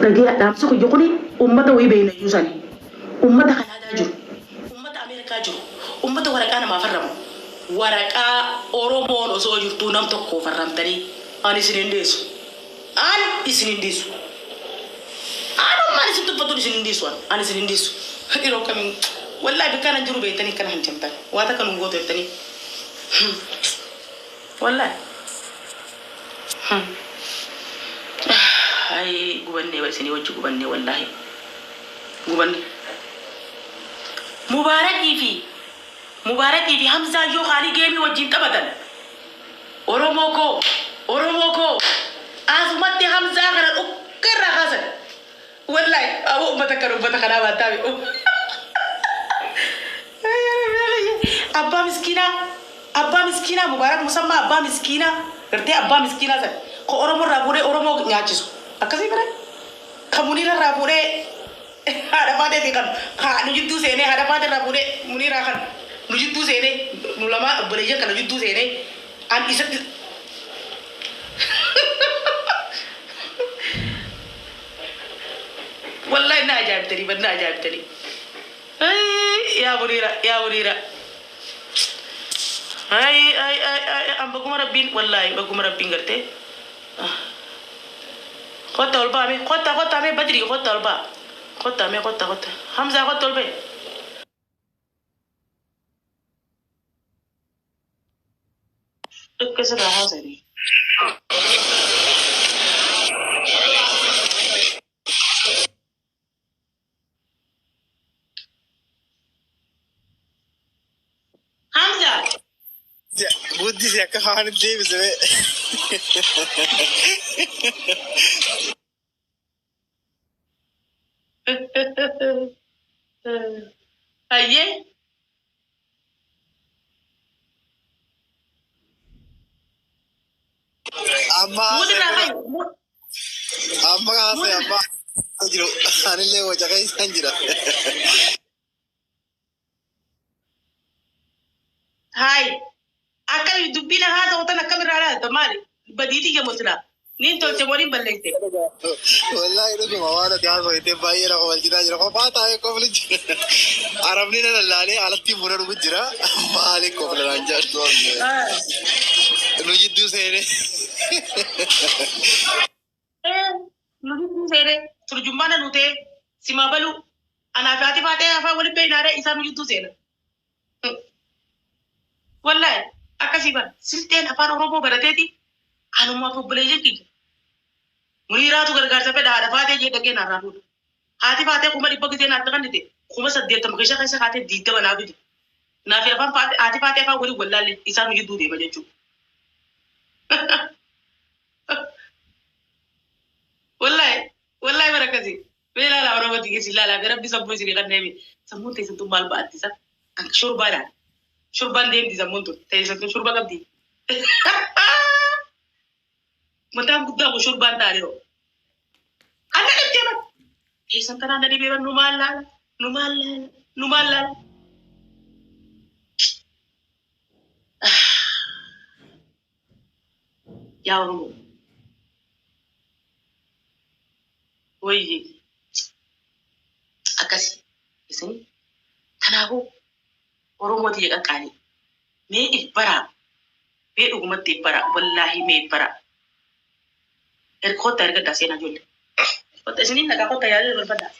Dhagaya dhaamsi kiyya kuni ummata wayii beeynayyuu sani. Ummata Kanaadaa jiru, ummata Ameerikaa jiru, ummata waraqaa namaa farramu. Waraqaa Oromoon osoo jirtuu nam tokkoo farramtanii ani isin hin dhiisu. An isin hin dhiisu. Anummaan isin tuffatuun isin hin dhiisu an. An isin hin dhiisu. Dhiiroo akkamiin wallaahi bikkaan an jiru beektanii akkana hanjamtan. Waa takka nun gootu jettanii. Wallaahi. Ayii gubannee bar isinii wajji gubannee wallaahi gubanne. Mubaarakii fi Mubaarakii fi Hamzaan yoo kaanii geemii wajjin taphatan Oromoo koo Oromoo koo asumatti Hamzaa kana dhukkee irraa kaasan. Wallaahi aboo ummata kana ummata kanaa baattaa Abbaa miskiinaa Abbaa miskiinaa Mubaarak Musammaa abbaa miskiinaa gartee abbaa miskiinaa san ka Oromoo irraa fuudhee Oromoo nyaachisu akkasii mire ka Muniira irraa fuudhee haadha faateetii kan ka nu jidduu seenee haadha faatee irraa fuudhee Muniiraa kan nu jidduu seenee nu lamaa obboleeyyan kan nu jidduu seenee an isatti Wallahi na ajaa'ibtanii bar na ajaa'ibtanii. Ayii yaa Muniira yaa Muniira. Ay ay ay ay an baguma rabbiin wallahi baguma rabbiin gartee. Kotta ol ba'a mee kotta kotta mee badrii kotta ol ba'a. Kotta mee kotta kotta. Hamzaa kotta ol ba'i. Dhukke sirraa haasa'e. Hamza. Guddisi akka kaanitti deebise bee. Hayyee. Amma Muut irraa haasa'e ka'i. Muut amma muut haasa'e amma jiru. Anillee waca keessan jira. Hayi. Akka dubbiin haasa'u tan akkamirraa laata maali? Badii tiyya moo silaa? Niin tolche moo niin balleesse? Wallaahi dhuguma waan ati haasofte baay'ee na kofalchisaa jira. Kophaa taa'ee kofli jira. Arabni na lallaalee alatti buna dhugu jira. Maali kofla naan jedhu. Nu jidduu seenee. Nu gidduu seenee turjummaana nu ta'ee simaa baluu anaa fi haati faatee afaan waliin beeknaaree isaa nu gidduu seena. Wallahi akkasii bara silxeen afaan Oromoo barateeti anumaaf obboleeyyan kiyya. Muniiraatu gargaarsa fedha haadha faatee jee dhaqee naarraa fuudha. Haati faatee 100,000 gisee naatti kennite 80,000 keessa keessa kaatee 20 naa fide. Naafi afaan faatee haati faatee afaan waliin wallaalle isaan nu jidduu deema jechuudha. Wallahi wallahi bara akkasii. Mee ilaalaa Oromoo tiyya isin ilaalaa mee rabbi sammuu isinii kenneemi. Sammuun teessan tun maal ba'atti isa? Akka shurbaadhaan. Shurbaan deemti sammuun tun. Teessan tun shurba qabdi. Mataan guddaa kun shurbaan taane hoo. Anna dhibdee bar. Teessan tanaan na dhibee bar nu maal laala? Nu maal laala? Nu maal laala? Yaa Oromoo. Wayyi akkasi isin kanaafuu Oromoo tiyya qaqqaalii mee if baraa mee dhugumatti if baraa wallaahi mee if baraa kotta ergadhaa seenaa ijoollee kotta isiniin dhaqaa kotta yaadee dabarfadhaa.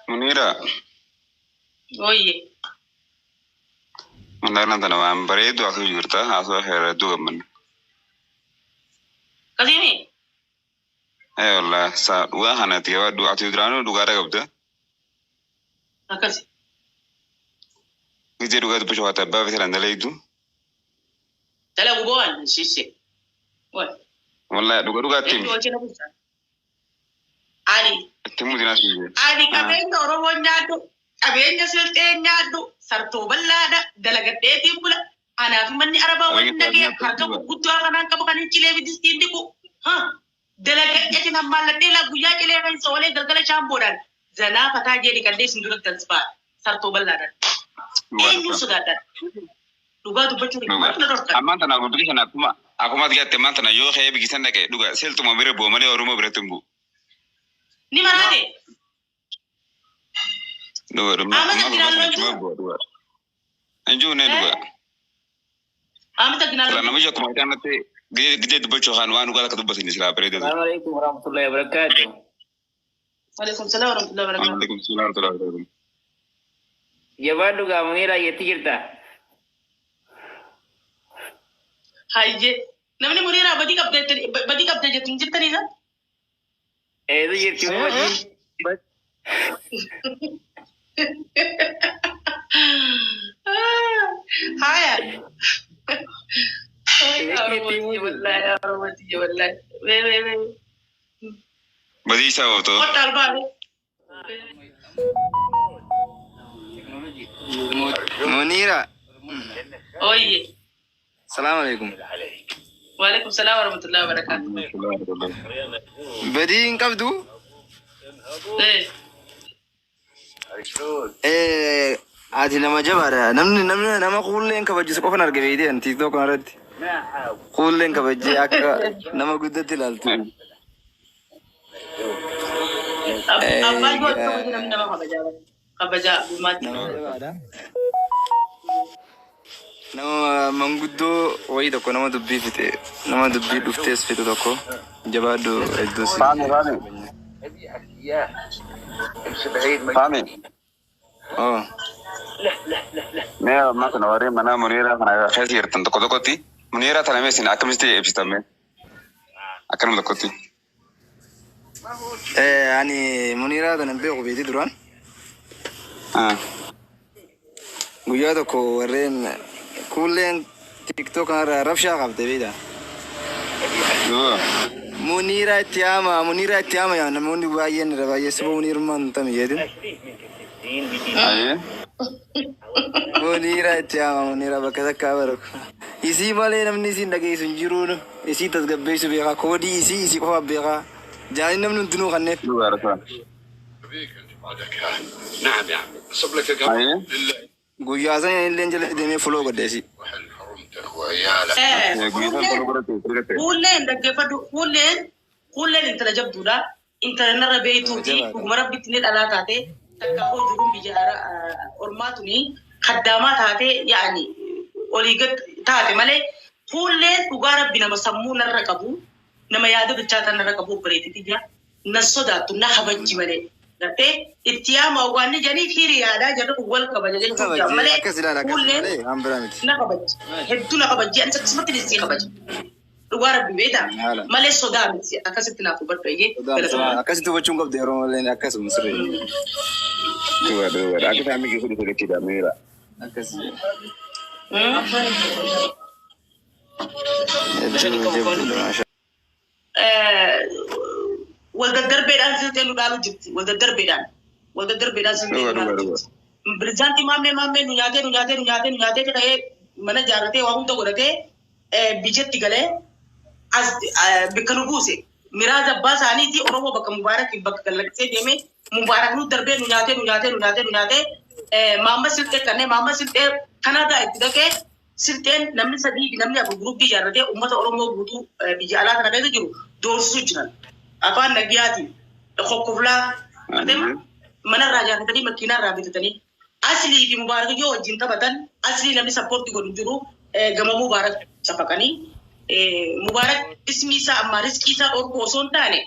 Muniira, Wayye. Wallahi tana waan bareedu haasoo jirta haasoo hedduu gammanna. Akkasiimi? Ee wallahi sa dhugaa kana itti gabaadhu ati duraanuu dhugaadha qabda. Akkasi. Gizee dhugaa dubbachuu haati abbaa fi seeraan dalayitu. Dalagu boo'an shishee. Wal. Wallahi dhuga dhugaatti Eenyu himi. wajjin na bulchaa? Ani Itti muti naas hin ani qabeenya Oromoo nyaadhu, qabeenya Silxee nyaadhu, sartoo bal'aadha, dalagadheetiin bula. Anaa fi manni Arabaa Qabeenya waliin nagee nyaadhu harka dhuga. gurguddaa kanaan qabu kan hin cilee fi distiin dhiqu. Ha dalagadheetiin hammaalladhee laa guyyaa cilee keessa oolee galgala shaamboodhaan zanaa fataa jee dhiqadhee isin duratti as ba'a. Sartoo bal'aadhaan. Dhugaa Eenyuun dhugaa. sodaadhaan? Dhugaa dubbachuun Dhugaa. maaltu na dhorkan? Ammaan tana gurguddi sana akkuma Akkuma ati gatte maanta na yoo ka'ee biqisan dhaqe dhuga siltuma bira bu'u malee Oromoo biratti hin bu'u. Ni maraate. Dhuga dhuga. Amata Amma ginaaloo achuma jiru. bu'a dhuga. Hin jiru ne dhuga. Amata Sila ginaaloo jiru. namichi akkuma kanatti gidee dubbachuu kan waan dhugaa akka dubbatin silaa bareedatu. السلام عليكم ورحمة الله وبركاته. Waalaikum salaam warahmatullahi wabarakatuh. Waalaikum salaam warahmatullahi wabarakatuh. Jabaadhu gaamuniidha jetti jirta. Hayyee. Namni Muniiraa badii qabda badii qabda jettu hin jirtanii isa? Eetu jirti moo badiin? Haya. Oromoo wallahi, Oromoo wallahi. Wee wee wee. Badii isaa ootoo. Qotta albaale. Munira, Oyye. salaam alaikum. Waalaikum salaam warahmatullahi wabarakatuh. Badii hin qabdu? Eh. Ati nama jabaadha. Namni namni nama kuulleen kabajisu qofan arge beeytee ani TikTok kanarratti. Kuulleen kabajjee akka nama guddatti ilaaltu. Abbaan koo akka hojii namni nama kabajaa. Kabajaa gummaatti. Nama jabaadha. Nama manguddoo wayii tokko nama dubbii fixe nama dubbii dhuftees fixe tokko jabaadhu hedduu si. Faami faami. Faami. Oh. Mee ammaa kana warreen mana Muniiraa kana keessa jirtan tokko tokkotti Muniiraa tana mee isin akkamitti ibsitan mee? Akkanuma tokkotti. Ani Muniraa tana hin beeku beetii duraan. Guyyaa tokko warreen kuulleen TikTok kanarraa rabshaa qabde beektaa. Duuba. Muniraa itti haama, Muniraa itti haama yaa namoonni baay'een irra baay'ee suba Muniirummaan hin tami jedhin. Ayyee. Muniraa itti haama, Muniraa bakka takkaa baraku. Isii malee namni isiin dhageessu hin jiruun isii tasgabbeessu beekaa koodii isii isii qofaaf beekaa. Jaalin namni hundinuu kanneef. Duuba rasaa. Ayyee. Guyyaa sana illee jala deemee fuloo godhe isii. Eh. Guyyaa sana tolu godhate godhate. Kuulleen dhaggeeffadhu. Kuulleen kuulleen intala jabduudha. Intala narra beektuuti. Dhuguma rabbitti ni dhalaa taate takka hojii biyya ormaa tuni kaddaamaa taate yaa'ani olii gad taate malee kuulleen dhugaa rabbi nama sammuu narra qabu nama yaada bilchaataa narra qabu obboleettii tiyya na sodaattu na kabajji malee. Gartee itti yaama waan jedhaniif hiriyaadhaa jedhu wal kabaja jechuudha malee Akkas ilaala akkas kuulleen malee waan biraa miti. na kabaji hedduu na kabaji ani akkasumatti nisii kabaja dhugaa rabbi beektaa Haala. malee sodaa miti akkasitti naaf hubadhu eeyyee galatoomaa. Akkasitti hubachuu hin qabdu yeroo malee akkasuma sirrii. Duuba duuba. Akka isaan keessa dhufe jechuudha Muniiraa. Akkas. Hedduu jabduudha maasha. Wal daddarbeedhaan siltee nu dhaalu jirti wal daddarbeedhaan wal daddarbeedhaan siltee Dhuga nu dhuga dhaalu dhuga. jirti. Pirezidaantii maammee maammee nu nyaatee nu nyaatee nu nyaatee nu nyaatee ta'ee mana ijaarratee waa hunda godhatee biyyatti galee as bakka nu buuse miraas abbaa isaaniiti Oromoo bakka Mubaarak bakka gallaqsee deemee Mubaarak nu darbee nu nyaatee nu nyaatee nu nyaatee nu nyaatee maamma silxee kannee maamma silxee Kanaadaa itti dhaqee silxeen namni sadii fi namni afur guruppii ijaarratee uummata Oromoo guutuu biyya alaa kana keessa jiru doorsisuu jiran. Afaan nagiyaatiin kokkoflaa manarraa ijaarratanii makiinaarraa bitatanii aslii fi Mubaarak yoo wajjin taphatan aslii namni sappoortii godhu jiru gama Mubaarak cafaqanii Mubaarak ismi isaa ammaa riskii isaa dhorkuu osoo hin taane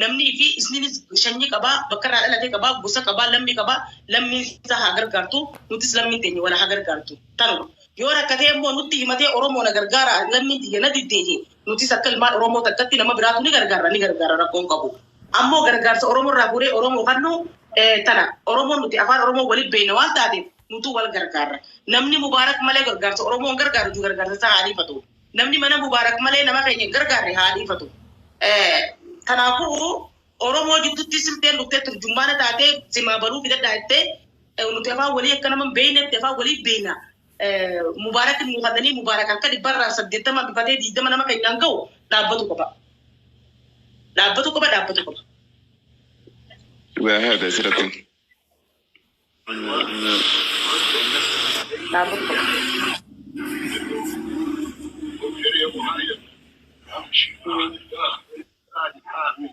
namni fi isniinis sanyii qabaa bakka irraa dhalate qabaa gosa qabaa lammii qabaa lammiin isaa haa gargaartu nutis lammiin teenya wala haa gargaartu tanuma yoo rakkatee immoo nutti himatee Oromoo na gargaara lammiin tiyya na diddeeje nutis akka ilmaan Oromoo takkatti nama biraatu ni gargaara ni gargaara rakkoon qabu ammoo gargaarsa Oromoo irraa fuudhee Oromoo kannu tana Oromoon nuti afaan Oromoo waliin beekna waan taateef nutu wal gargaara namni Mubaarak malee gargaarsa Oromoo hin gargaaru jiru gargaarsa isaa haa dhiifatu namni mana Mubaarak malee nama keenya hin gargaarre haa dhiifatu. Kanaafuu Oromoo jidduutti silteen dhuftee turjummaana taatee simaa baluu fidadhaa jettee nuti afaan walii akka nama hin beeknetti afaan walii beekna. Mubaarak nu kannanii Mubaarak harka dhibbarraa 80 bifatee 20 nama keenyaan ga'u dhaabbatu qaba. Dhaabbatu qaba dhaabbatu qaba. Dhugaa haadha asirratti. Dhaabbatu qaba.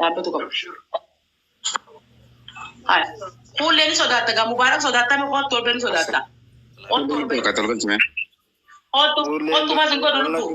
Dhaabbatu qaba. Haya. Kuullee ni sodaatta gaa Mubaarak sodaatta mi qoottu olbee ni sodaatta. Qottu olbee. Bakka tolgalchime. Qottu qottu maas hin godhu lubbu.